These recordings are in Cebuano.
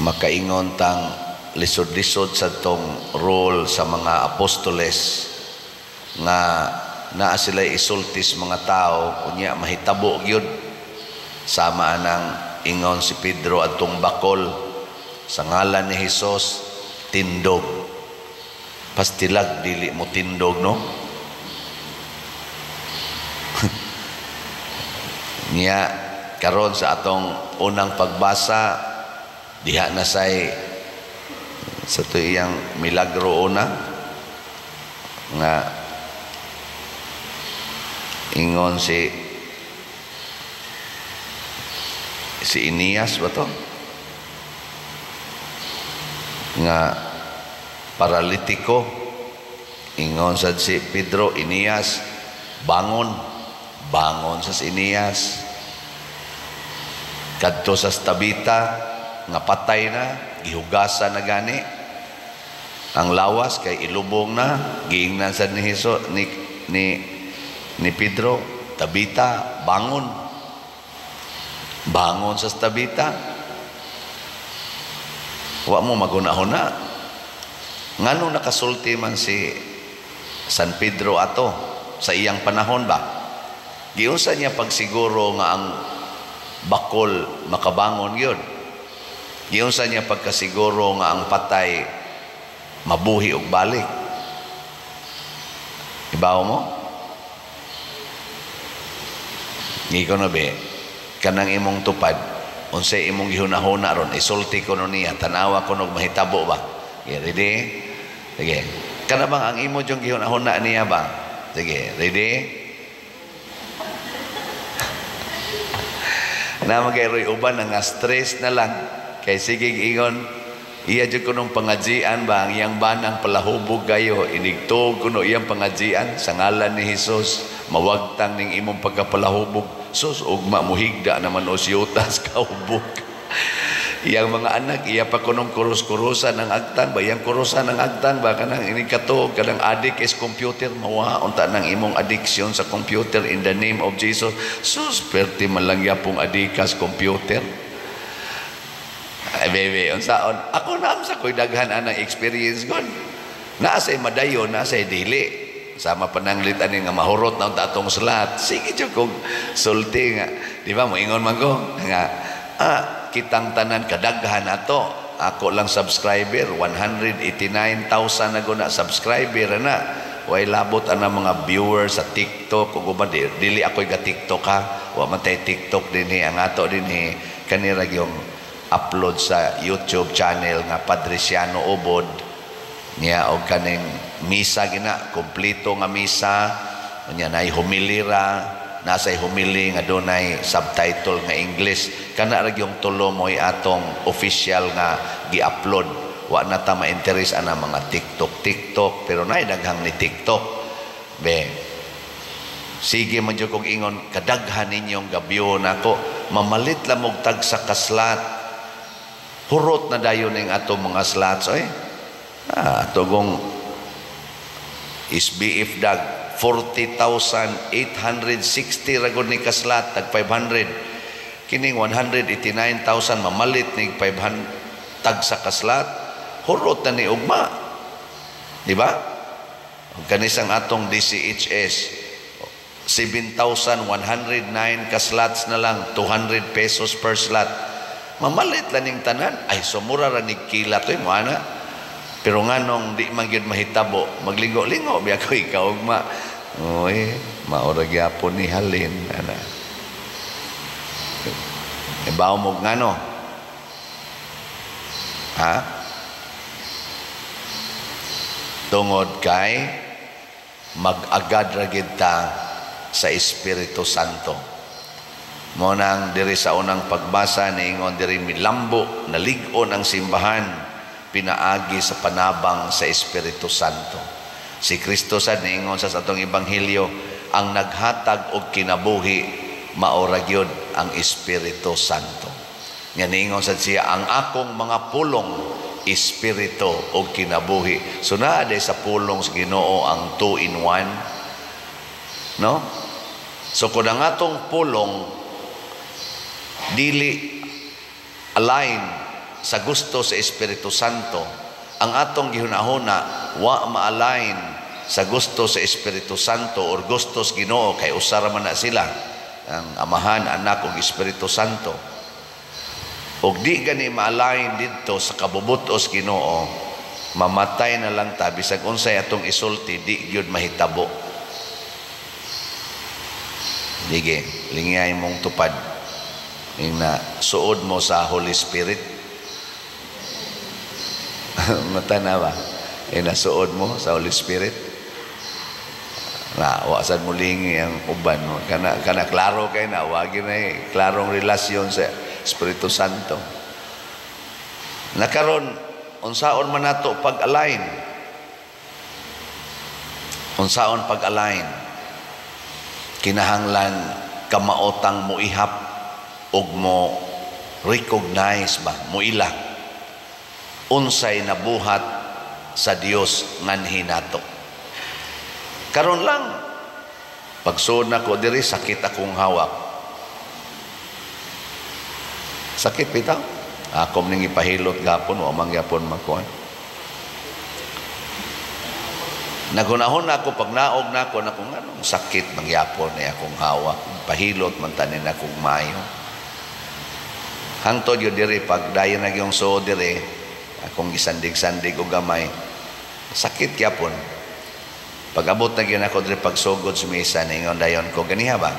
Makaingon tang lisod-lisod sa tong role sa mga apostoles nga naa sila isultis mga tao, unya mahitabo gyud. Sama anang ingon si Pedro adtong bakol, "Sa ngalan ni Hesus, tindog." Pastilag dili mo tindog, no? Niya karon sa atong unang pagbasa, diha na say sa to iyang milagro una nga ingon si Eneas ba to nga paralitiko. Ingon sad si Pedro, "Eneas, bangon." Bangon sa si Eneas. Kadto sa Tabita nga patay na, gihugasan na gani ang lawas kay ilubong na. Giingnan sad ni Hesus ni Pedro, "Tabita, bangon." Bangon sa Tabita. Wa mo maghuna-huna ngano nakasulti man si San Pedro ato sa iyang panahon ba? Giunsa niya pagsiguro nga ang bakol makabangon gyud? Giunsa niya pagkasiguro nga ang patay mabuhi og balik? Ibaw mo? Ngiko na be, kanang imong tupad, unsay imong gihunahuna ron, isulti ko no niya, tanawa ko nog mahitabo ba? Sige, ready? Sige. Kana bang ang imo yung gihunahuna niya ba? Sige, ready? Na magayroy uban nga stress na lang kay sige ingon iya jud kunong pangajian ba, ang iyang banang palahubog kayo, inigtuog kuno iyang pangajian, "Sa ngalan ni Hesus, mawagtang ning imong pagkapalahubog." Sus, ugma mohigda naman o siyutas kahubog. Iyang mga anak, iya pa kunong kurus-kurusan ang agtang ba, iyang kurusan ang agtang ba, kanang ini katuog, kanang addict is computer, mawa unta nang imong addiction sa computer in the name of Jesus. Sus, perti man lang yapong adikas computer. Ay, bebe, unsaon? Ako na sa ko'y daghan anang experience gon. Naa say madayon, naa say dili. Sama pananglit ani nga mahurot na unta atong slot. Sige jud kog sulti nga, di ba moingon man ko nga kitang tanan kadaghan ato. Ako lang subscriber 189,000 na guna subscriber na. Way labot ana mga viewers sa TikTok ug uban. Dili ako'y ga TikTok ha. Wa man tay TikTok dinhi. Ang ato dinhi kanira yung upload sa YouTube channel nga Padriciano Ubod niya og kaning misa gina kompleto nga misa, unya nay humilira, nasay humili nga dunay subtitle nga English. Kana ra gyung tulo mo'y atong official nga gi-upload. Wa na ta ma-interest ana mga TikTok TikTok, pero nay daghang ni TikTok be. Sige man jud kog ingon kadaghan ninyong gabyo nako, mamalit lang og tag sa kaslat, hurot na dayon ning atong mga slots oy. Ato gong SBF dag 40,860 ra gud ni kaslat, tag 500. Kining 189,000, mamalit ning 500 tag sa kaslat, hurot na ni ugma, di ba? Ug kanisang atong DCHS 7,109 ka slots na lang, 200 pesos per slot, mamalit lang ning tanan. Ay, sumura ra ni kila toy mo ana. Pero nganong di man gyud mahitabo? Maglingo-lingo biya ko ikaw ugma. Oy, maura gyapon ni halin ana. Ibaw mo ngano? Ha? Tungod kay mag-agad ra gid ta sa Espiritu Santo. Mo nang diri sa unang pagbasa niingon diri milambo, nalig-on ang simbahan pinaagi sa panabang sa Espiritu Santo. Si Kristo sad niingon sa atong ebanghelyo, ang naghatag og kinabuhi maora gyud ang Espiritu Santo. Nga niingon sad siya, ang akong mga pulong espiritu og kinabuhi. So naa day sa pulong sa Ginoo ang 2 in 1. No? So kung ang atong pulong dili align sa gusto sa Espiritu Santo, ang atong gihunahuna wa ma-align sa gusto sa Espiritu Santo or gusto sa Ginoo, kay usa ra man na sila, ang Amahan, Anak ug Espiritu Santo. Ug di gani ma-align didto sa kabubutos Ginoo, mamatay na lang ta. Bisag unsay atong isulti, di gyud mahitabo. Dige, lingay mong tupad. Ing na suod mo sa Holy Spirit. Mata na ba? Ina suod mo sa Holy Spirit. Na, wa sad mo lingi ang uban mo. Kana, kana klaro kay na, wagi na eh. Klarong relasyon sa Espiritu Santo. Nakaron, unsaon man nato pag-align? Unsaon pag-align? Kinahanglan kamaotang moihap ug mo recognize ba, moila unsay nabuhat sa Dios nganhi nato. Karon lang, pagsuod nako diri, sakit akong hawak. Sakit bitaw. Ako ning ipahilot gapon, wa man gyapon makuan. Nagunahon ako pag naog nako nako nganong sakit mangyapon ni akong hawak, pahilot man tanin akong maayo. Hangtod yun diri pag dayon na yung suod diri, akong gisandig-sandig og gamay, sakit gyapon. Pag abot na gyud ako diri pagsugod sa misa, ningon dayon ko ganiha ba?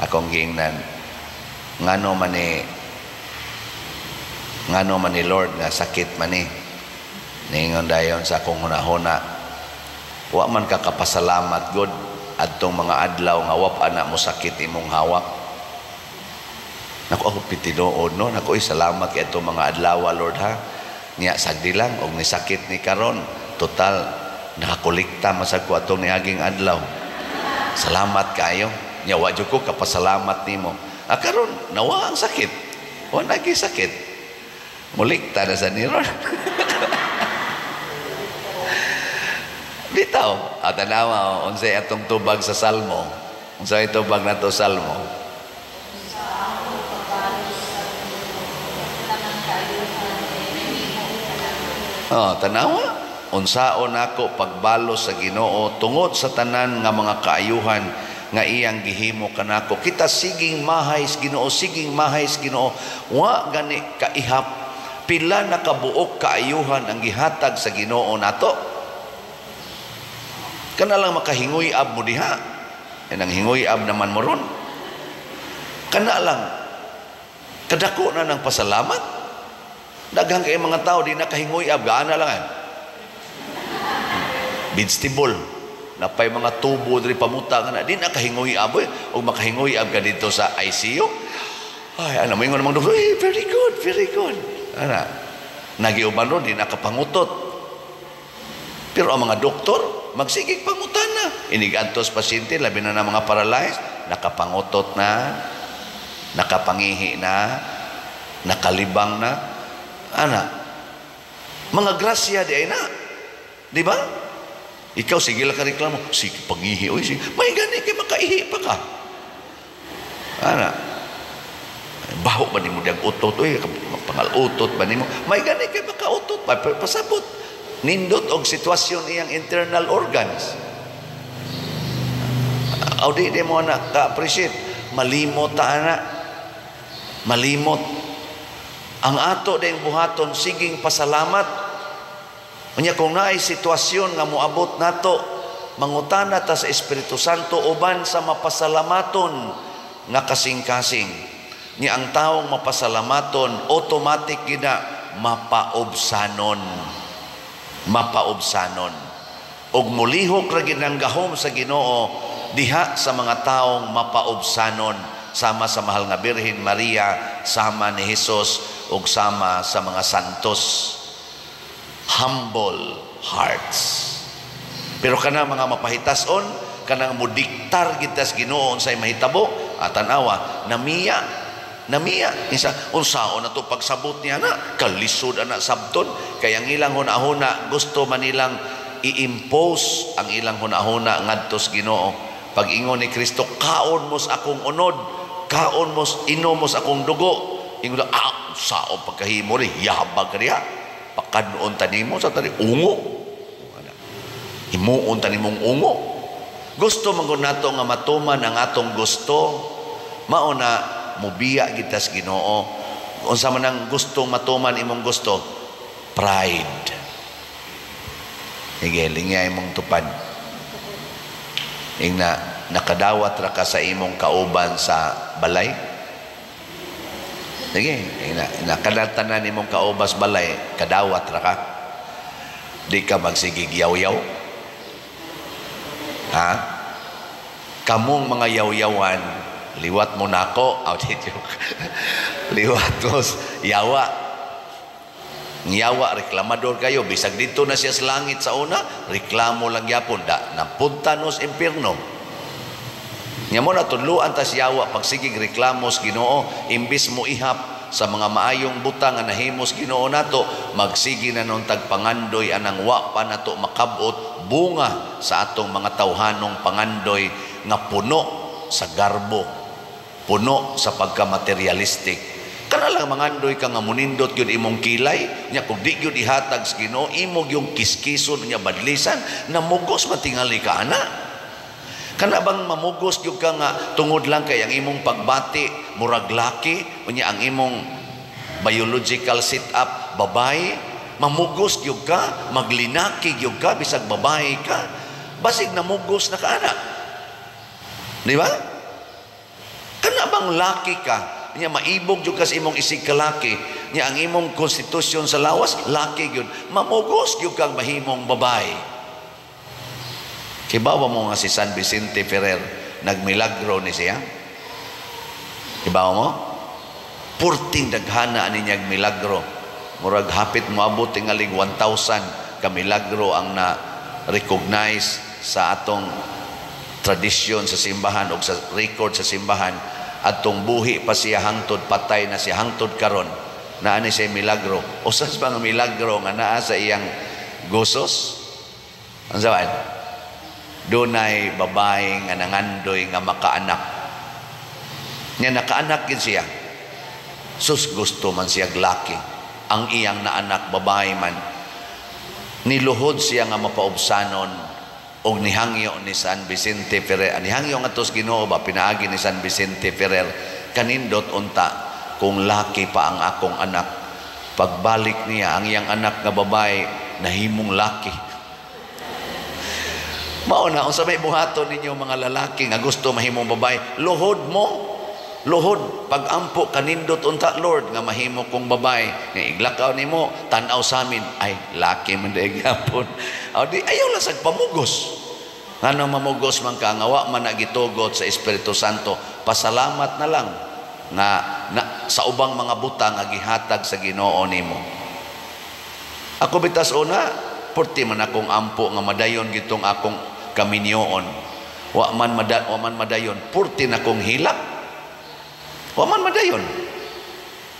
Akong giingnan, ngano man ni Lord nga sakit man ni. Ningon dayon sa akong hunahuna, wa man ka kapasalamat God adtong mga adlaw nga wa pa na mo sakit imong hawak. Nako, ako pitinuod no, nako, salamat kay atong mga adlaw, Lord, ha. Nya sagdi lang og nisakit ni karon, total nakakolekta masag ko atong niaging adlaw. Salamat kayo. Nya wa jud ko kapasalamat nimo. Ah, karon nawa ang sakit. Wa nagi sakit. Mulikta na sa niron. Bitaw, at tanawa, unsay atong tubag sa Salmo? Unsay tubag nato Salmo? Oh, tanawa, unsaon nako pagbalos sa Ginoo tungod sa tanan nga mga kaayuhan nga iyang gihimo kanako. Kita siging mahay sa Ginoo, siging mahay sa Ginoo. Wa gani kaihap pila na kabuok kaayuhan ang gihatag sa Ginoo nato. Kana lang makahingoy-ab mo diha. Ang hingoy-ab naman mo ron. Kana lang kadako na ng pasalamat. Daghang kay mga tao di nakahingoy-ab, gaana lang. Vegetable. Napay mga tubo diri pamuta nga na di nakahingoy-ab oy. Og makahingoy-ab ka dito sa ICU. Ay, ano mo ingon namang doktor, hey, very good, very good. Ana, nagiuban ron di nakapangutot. Pero ang mga doktor magsigig pangutana. Inigadtos pasyente, labi na ng mga paralyzed, nakapangutot na, nakapangihi na, nakalibang na. Ana, mga grasya di ay na. Di ba? Ikaw, sige lang ka reklamo, sige pangihi, oy, sige. May gani kay makaihi pa ka. Ana, baho ba nimo diyang utot, oy, pangal-utot ba nimo? May gani kay makautot pa, pasabot. Nindot og sitwasyon iyang internal organs. Aw di di mo na ka-appreciate. Malimot ta ana. Malimot. Ang ato dayong buhaton siging pasalamat. Unya kung naay sitwasyon nga moabot nato, mangutana ta sa Espiritu Santo uban sa mapasalamaton nga kasing-kasing. Nya ang taong mapasalamaton automatic gina mapaobsanon. Mapaobsanon. Og mulihok ra gid ang gahom sa Ginoo diha sa mga taong mapaobsanon, sama sa mahal nga Birhen Maria, sama ni Hesus ug sama sa mga santos. Humble hearts. Pero kana mga mapahitason, kanang modiktar gid tas Ginoo unsay mahitabo, tan-awa namiya. Namiya isa unsaon na to pagsabot niya na kalisod ana sabton, kay ang ilang hunahuna gusto man nilang i-impose ang ilang hunahuna ngadto sa Ginoo. Pag ingon ni Kristo, kaon mo sa akong unod, kaon mo, inom mo sa akong dugo, ingon ah, Sao pagkahimo ri, yabag ka diha. Pakadon ta nimo sa tani ungo. Himuon ta nimong ungo. Gusto man gud nato nga matuman ang atong gusto, mao na mubiya kita sa Ginoo. Unsa man ang gustong matuman imong gusto? Pride. Sige, lingya imong tupad. Ingna, nakadawat ra ka sa imong kauban sa balay? Sige, ingna, nakadatanan imong kaubas balay, kadawat ra ka? Di ka magsigig yaw-yaw? Ha? Kamong mga yaw-yawan, liwat mo nako. Oh, di joke. Liwat mo yawa. Yawa, reklamador kayo. Bisag dito na siya sa langit sa una, reklamo lang yapon. Da, napunta nos impierno. Nya mo natudluan tas yawa pagsigig reklamos Ginoo, imbis mo ihap sa mga maayong butang nga nahimos Ginoo nato, magsige na nun tagpangandoy anang wa pa nato makabot bunga sa atong mga tawhanong pangandoy nga puno sa garbo, puno sa pagka-materialistic. Kana lang mangandoy ka nga munindot gyud imong kilay, nya kung di gyud ihatag sa Ginoo, imo gyung kiskison nya badlisan, namugos man tingali ka ana. Kana bang mamugos gyud ka nga tungod lang kay ang imong pagbati murag laki, unya ang imong biological setup babae, mamugos gyud ka, maglinaki gyud ka bisag babae ka, basig namugos na ka ana. Di ba? Kana bang laki ka, nya maibog gyud ka sa imong isig kalaki, nya ang imong konstitusyon sa lawas laki gyud, mamugos gyud kang mahimong babae. Kibawa mo nga si San Vicente Ferrer nagmilagro ni siya? Kibawa mo? Purting daghana ani niyang milagro. Murag hapit moabot tingalig 1,000 ka milagro ang na recognize sa atong tradisyon sa simbahan o sa record sa simbahan. Atong buhi pa siya hangtod patay na siya hangtod karon naa ni siya milagro. Usas pa nga milagro nga naa sa iyang gosos? Ang saban? Dunay babae nga nangandoy nga makaanak. Nya nakaanak gid siya. Sus, gusto man siya laki. Ang iyang naanak babae man. Niluhod siya nga mapaubsanon og nihangyo ni San Vicente Ferrer. Nihangyo nga tos Ginoo ba pinaagi ni San Vicente Ferrer, kanindot unta kung laki pa ang akong anak. Pagbalik niya ang iyang anak nga babae nahimong laki. Mao na unsa may buhaton ninyo mga lalaki nga gusto mahimong babae, luhod mo. Luhod pagampo kanindot unta Lord nga mahimo kong babae. Nga iglakaw nimo tan-aw sa amin, ay laki man diay gyapon. O di ayaw lang sag pamugos. Ngano mamugos man ka nga wa man nagitugot sa Espiritu Santo, pasalamat na lang nga na, sa ubang mga butang nga gihatag sa Ginoo nimo. Ako bitas una, purti man akong ampo nga madayon gitong akong kaminyoon. Wa man madayon, purti na kong hilak. Wa man madayon.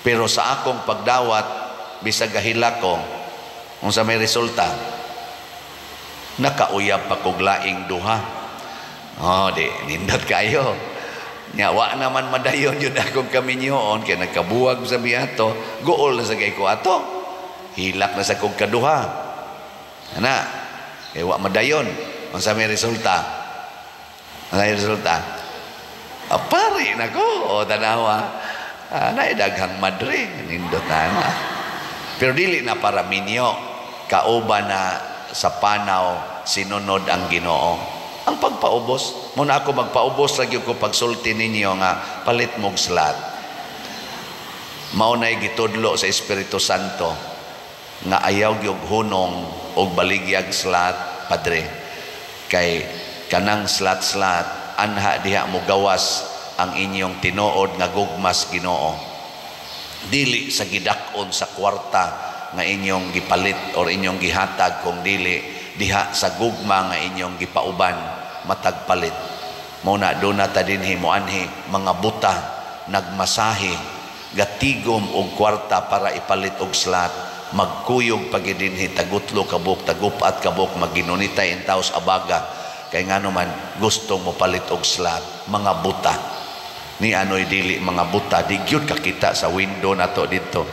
Pero sa akong pagdawat, bisag gahilak ko, unsa may resulta? Nakauyab pa kog laing duha. Oh, di nindot kayo. Nya wa naman madayon yun akong kaminyoon kay nagkabuwag sa biato, guol na sa kay ko ato. Hilak na sa kog kaduha. Ana, kay wa madayon. Unsa may resulta? Unsa may resulta? Pari na ko. O tanawa. Naay daghang madre. Nindot na na. Pero dili na para minyo. Kauban na sa panaw sinunod ang Ginoo. Ang pagpaubos. Muna ako magpaubos lagi ko pagsulti ninyo nga palit mog slat. Mao na'y gitudlo sa Espiritu Santo nga ayaw gyud hunong og baligyag slat, padre. Kay kanang slat-slat anha diha mo gawas ang inyong tinuod nga gugmas Ginoo. Dili sa gidak-on sa kwarta nga inyong gipalit or inyong gihatag, kung dili diha sa gugma nga inyong gipauban matag palit. Mao na doon na ta dinhi moanhi mga buta nagmasahe gatigom og kwarta para ipalit og slat, magkuyog pagidinhi tagutlo kabuk, tagupat kabuk, maginunitay in taos abaga kay ngano man gusto mo palit og slat. Mga buta Ni anoy dili mga buta, di gyud kakita sa window nato didto.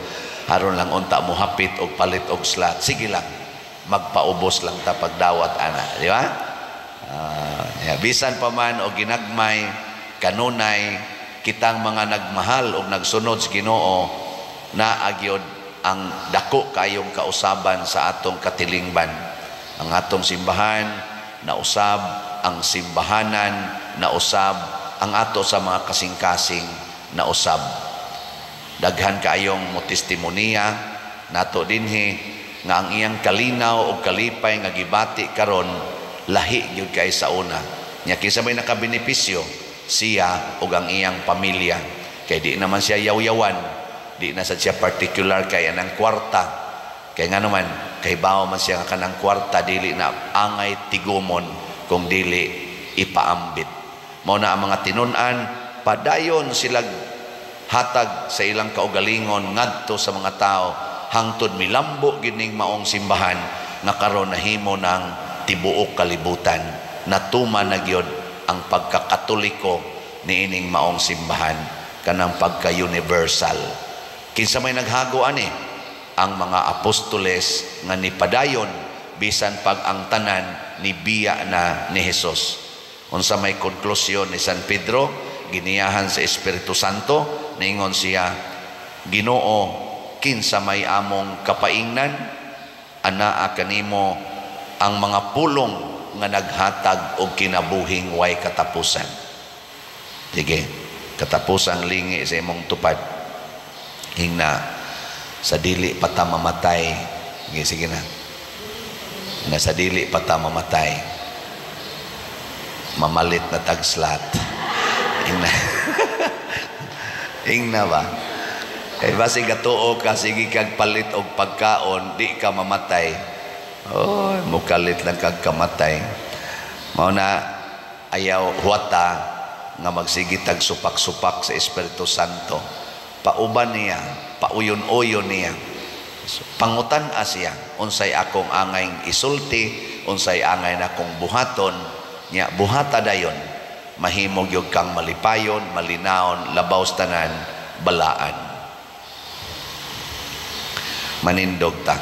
Aron lang unta mo hapit og palit og slot. Sige lang, magpaubos lang ta pagdawat ana, di ba? Yeah, bisan pa man og ginagmay kanunay kitang mga nagmahal og nagsunod sa Ginoo, naa gyud ang dako kayong kausaban sa atong katilingban. Ang atong simbahan nausab, ang simbahanan nausab, ang ato sa mga kasing-kasing nausab. Daghan kaayong mo testimonya nato dinhi nga ang iyang kalinaw o kalipay nga gibati karon lahi gyud kay sa una. Nya kinsa may nakabenepisyo? Siya ug ang iyang pamilya. Kay di naman siya yaw-yawan, di na sa siya particular kay anang kwarta. Kay nga naman, kay bawo man siya nga kanang kwarta dili na angay tigumon kung dili ipaambit. Mao na ang mga tinun-an, padayon sila hatag sa ilang kaugalingon ngadto sa mga tao hangtod milambo gining maong simbahan nga karon nahimo ng tibuok kalibutan. Natuman na gyud ang pagkakatoliko niining maong simbahan, kanang pagka-universal. Kinsa may naghago ani? Ang mga apostoles nga nipadayon bisan pag ang tanan nibiya na ni Jesus. Unsa may konklusyon ni San Pedro, giniyahan sa Espiritu Santo, niingon siya, "Ginoo, kinsa may among kapaingnan? Anaa kanimo ang mga pulong nga naghatag og kinabuhing way katapusan." Sige, katapusang lingi sa imong tupad. Hingna sa dili pa ta mamatay. Sige, sige na. Na sa dili pa ta mamatay. Mamalit na tag slot. Ingna. Ingna ba? Kay basi gatuo ka, sige kag palit og pagkaon, di ka mamatay. Oh, mukalit lang kag kamatay. Mao na ayaw huwata nga magsige tag supak-supak sa Espiritu Santo. Pauban niya, pauyon-uyon niya. So, pangutan-a siya, unsay akong angay isulti, unsay angay na akong buhaton, nya buhata dayon, mahimo gyud kang malipayon, malinaon, labaw sa tanan, balaan. Manindog ta.